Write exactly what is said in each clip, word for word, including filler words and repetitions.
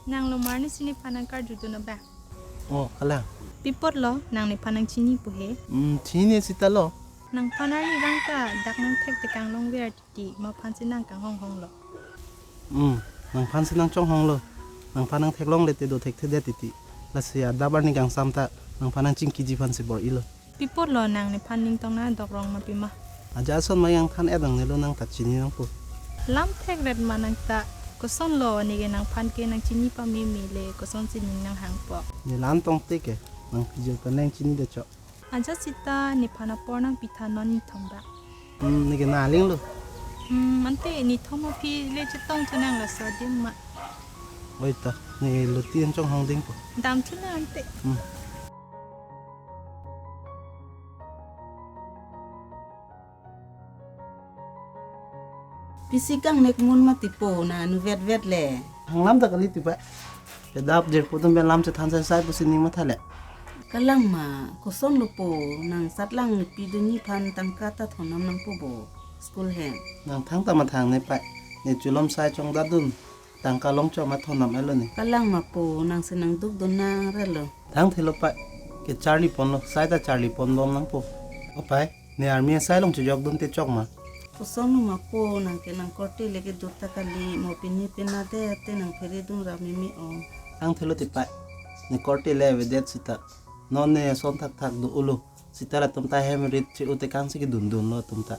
Nang lomar ni si nephan nangkarjudun abang. Oh, kalang. Pi apotlo nang nephan nangchini pu he? Hmm, chini sita lo. Nangphan arni abang ta dak nangthek tekang longver titi, maphan si nang kanghonghong lo. Hmm, nangphan si nangchonghong lo. Nangphan nangtheklongle te do thekthedet titi. Lasi adap arni kangsam ta nangphan nangchingkiji aphan si bor-ilo. Pi apotlo nang nephan ning tong nangdok rong ma pima? Aja ason ma yang than-et nangne lo, nang ta chini nangpo. Lam thekret ma nang ta, kosonlo neke nangphan ke nangchini pameme le kosonsi ning nanghangpo? Ne la-an tongte ke, nang pijir pen nangchinidet chok. Aja sita nephan apor nangpitha non nithom abang. Hmm, neke na aling lo. Hmm, ante nithom aphi le chetong chonang laso adim ma. Oi ta, ne luti an chonghong dingpo. Damthu nang ante. Hmm. Pisi kangnek mun mati po, na nu vetvet le. Hanglam ta kali ti pa. Kedap jirpo atum pen lam chethan saisai pusi ning matha le. Kalang ma, kosonlo po, nang satlang pidunji aphan tangka ta thondam nangpo bo, school hem? Nang thangta mathang ne pa, ne chulom sai chongdatdun, tangka longchok ma thondam-etlo ne. Kalang ma po, nang si nangdukdun nang relo. Thangthelo pa, kecharli ponlo, sai ta charli ponbom nangpo. O pai, ne army asai along chejokdun te chok ma? Kosonlo ma po, nang ke nang korte le kedo ta kali, mo pini pina te te nang phere dun ra meme o. Thangthelo ti pa, ne korte le avedet sita. Non ne ason thakthak do-olo. Sita latum ta hem rit che-o tekang si kedundunlo atum ta.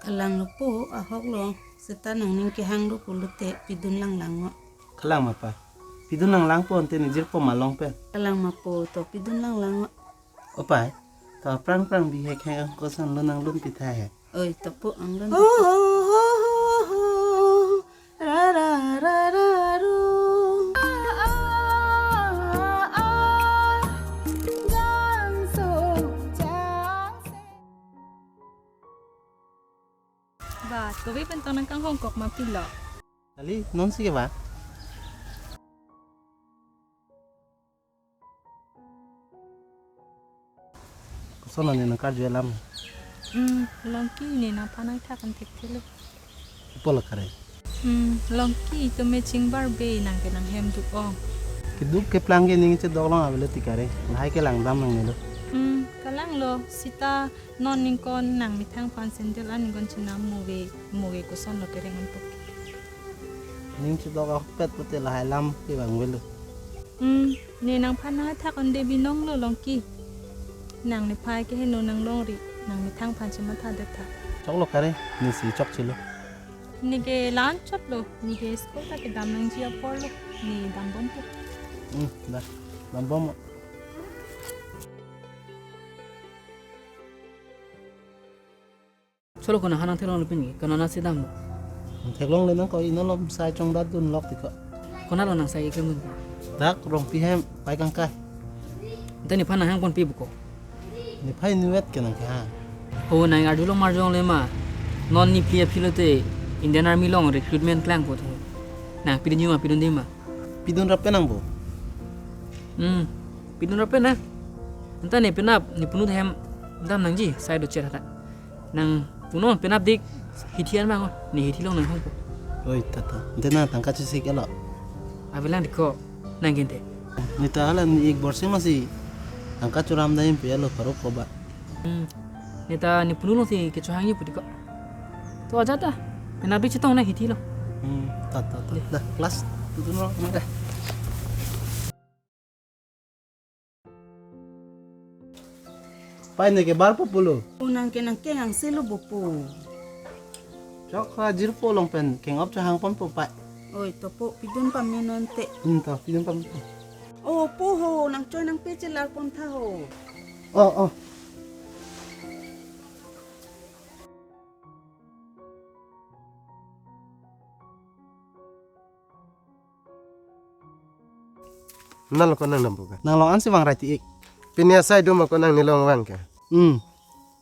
Kalanglo po, ahoklo. Sita nangning kehanglo pulote pidun langlang o. Kalang ma pa. Pidun langlang po ante ne jirpo ma along pen. Kalang ma po, to pidun langlang o. O pai, to aphrang phrang bihek hek ang kosonlo nang lum pitha he? Oi, to po ang lum. Ho, ho, ho, ho, ho. Ra, ra, ra, ra, ru. Ba, kove pen tong nangkanghongkok ma pilo? Kali, non si ke ba? Koson ne nangkarju alam? Hmm, Longki ne nangphan nangthak an thekthelo. Ipo lo kare? Hmm, Longki, itum me chingbar be nang ke nanghem duk ong. Keduk keplang ke ning chedok long avelo ti kare. Lahai ke langdam nangnelo. Hmm, kalanglo, sita non ningkon nang methang aphan sandal an ningkon chenam muve, muve kosonlo kereng unpuk. Ning chedok ahokpet pute lahai lam ke bang velo. Hmm, ne nangphan nangthak on de binong lo Longki. Nang ne phai ke heno nang longri, nang methang aphan chemathadet tha. Choklo kare, ne si chokchelo. Ne ke la-an chotlo, ne ke school ta kedam nangji apor lo, ne dambompo. Hmm, da, dambom. Cholo, konat ha nangtheklonglo pini, konat si damlo? Theklongle nang ko, inon lom sai chongdatdun lok ti ko. Konatlo nang sai keklem dun? Dak Rongpi hem, pai Kangkai. Ante nephan nanghangponpi pu ko? Nephai inutvet ke nang kehang. Ho, nang arjulong marjulongle ma. Non ne phli aphi lote Indian Army along recruitment klangpo tho. Nang pidunji ma, pidunde ma? Pidun rap pen nang bo? Hmm, pidun rap pen nang. Anta ne penap, ne punu hem dam nangji, sai do cher hata. Nang punon penap dik, hithi an mang, ne hithi along nanghangpo. Oi, tata. Ante nang tangka chesik elo? Avelang dik ko, nang kente. Ne ta hala ne ik borsi masi tangka churam dam pilo, pharo ko ba. Hmm. Ne ta ne punu alongsi kechohangji pu dik ko. To aja ta. Penap dik chetong nang hithi along. Hmm, tata, tata. Deh. Dah, class. Tutun lo, kami dah. Pai, ne ke barpo pulo? O, nang ke nang ke yang selo bo po. Chok ha jirpo along pen kengop chehangponpo pai. Oi, to po, pidun pame non te. Hmm, to, pidun pame po. O, po ho, nang choi nangpe chelarpon tha ho. O, o. Nang lo ko nang dampo ke? Nang along ansi vang rai ti ik. Pini asai do ma ko nang nelong vang ke? Hmm.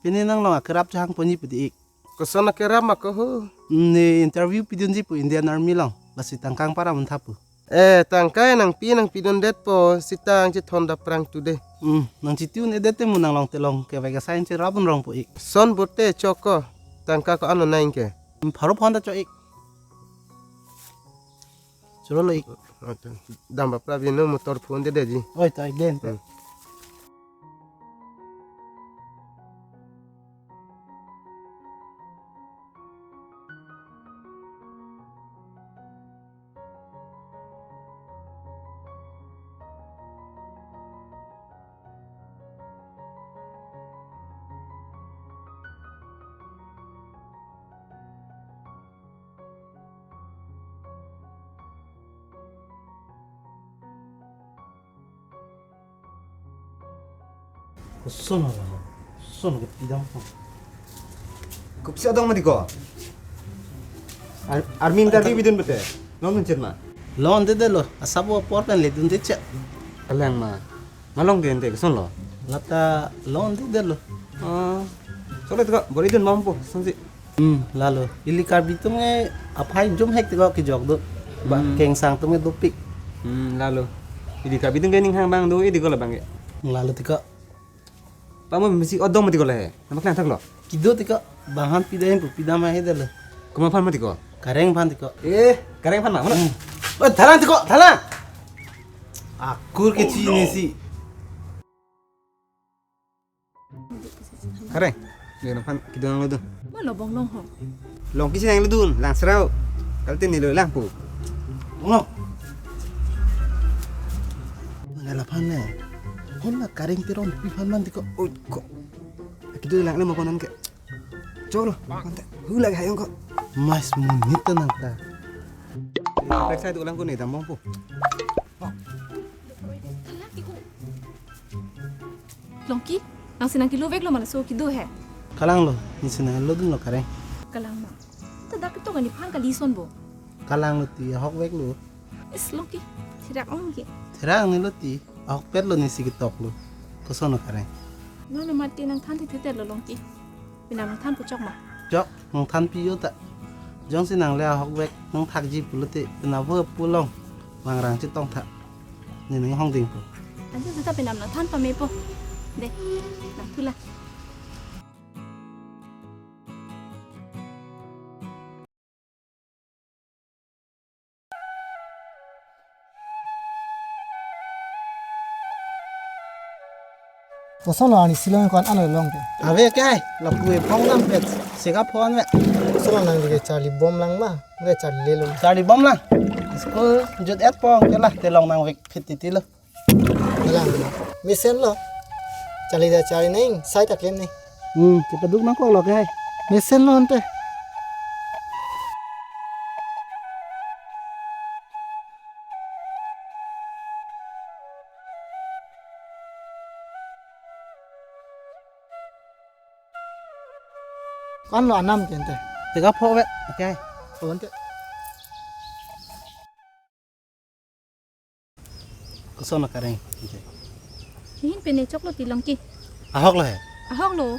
Pini nang along akerap chehangponji pu ti ik. Koson akerap ma ko ho? Hmm, ne interview pidunji pu Indian Army along. Lasi tangka nangparam un tha pu. Eh, tangka nangpi nangpidundetpo, sita ang chethon daprang tu de. Hmm, nang chiti un-edet te mo nang along telong kevek asai cherap un rongpo ik. Son bote chok ko, tangka ko-an lo nang ke? Hmm, pharo phonta chok ik. Cholo ik. Ato. Dam bapra bino motor phone de deji. Oi, ta ik den. Hmm. Koson hala? Koson ke pidam ko? Kopisi adong mati ko? Ar-, army interview bidun bete. Longdun chet ma? Longdedetlo. Asap apor pen ledunde chet. Kalang ma. Malong den te koson lo? Lata longdedetlo. Ah. Chokle tiko, bor-idun mampo, sonsi. Hmm, lalo. Ili Karbi atum ke aphai jum hek tiko kejok do. Ba, hmm, kengsang atum ke dopik. Hmm, lalo. Ili Karbi atum ke ning hang bang do, ili ko labang ke. Lalo tiko. Pamo misi odong mati ko le. Nama klang thak lo. Kedo tiko, bang aphan pidam pu pidam ahe detlo. Komat aphan mati ko? Kareng aphan tiko. Eh, Kareng aphan ma, mana? Hmm. Oh, thalang tiko, thalang. Akur ke chinisi. Kareng, dia aphan kedo nanglodun. Ma lo bonglong ho. Longki si nanglodun, lang serau. Kalite nelo lang pu. Bonglong. Nangke laphan ne. Hon na Kareng Teronpi aphan man tiko. Oi, ko. Kedo lang le mo konan ke. Cholo, konte. Hu lagi hayong ko. Mas monit ta nangta. Periksa itu ulang ko ne, dam mampo. Longki, nangsi nangkeloveklo ma laso kedo he? Kalanglo, nesi nanglodunlo Kareng. Kalang ma. Ta dak ketok ani aphan kali son bo. Kalanglo ti, ahokveklo. Is Longki, thirak ong ke. Thirak nilo ti, ahokpetlo nesi ketoklo. Koson lo Kareng? Non mati nangthan thithe lo Longki. Penam nangthan pu chok ma? Chok, nangthanpi jo ta. Jongsi nang le ahokvek nangthakji pulote, penap vo pu along mangrang chetong tha. Ne nanghong ding pu. Anjing seta penam nangthan pamepo. De, nangthu la. Koson lo ani silong ko-an alo long ke? Ave ke ai, lapu ephong dam pet, seka phone ve. Koson lo nangli ke charli bom lang ma, nangli charli lelo. Charli bom lang. School jut-et po ke la, te long nangvek phit titi lo. Lang ma. Mesen lo. Charli da charli neng, sai ta klem ne. Hmm, kepaduk nangkok lo ke ai. Mesen lo ante. Ko-an lo anam ke ante? Tega pho ve, okay. Ko ante. Koson lo Kareng ante? Nehin pen ne choklo ti Longki. Ahok lo he? Ahok lo.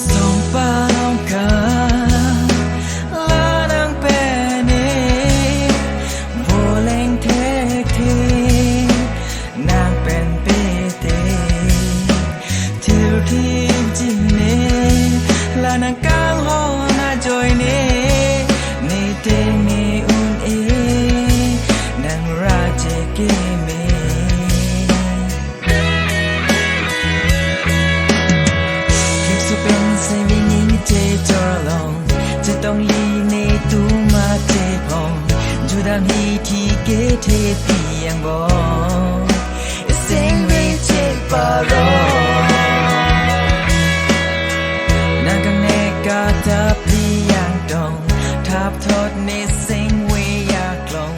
Songpa nong ka, la nang pen e, boleng thekthe, nang pen pete, thirthin chine, la nang kanghon ajoine, ne te ne un e, nang raje keme. Kipsu pen se vinging che chorlong, chetong li ne tuma che phong, judam hi thi ke the piang bom, seng ve che paro. Nang kang ne ka thap piang tong, thap thot ne seng ve ya klong,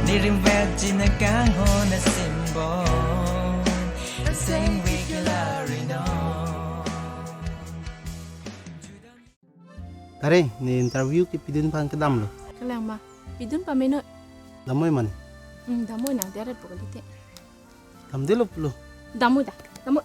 ne rim vet ji na kanghon asim bom. Tare, ne interview ke pidun aphan kedam lo. Kalang ma, pidun pame non. Damnoi mane? Hmm, damnoi nang deret pokok lite. Damde lo pulo. Damu da. Damu.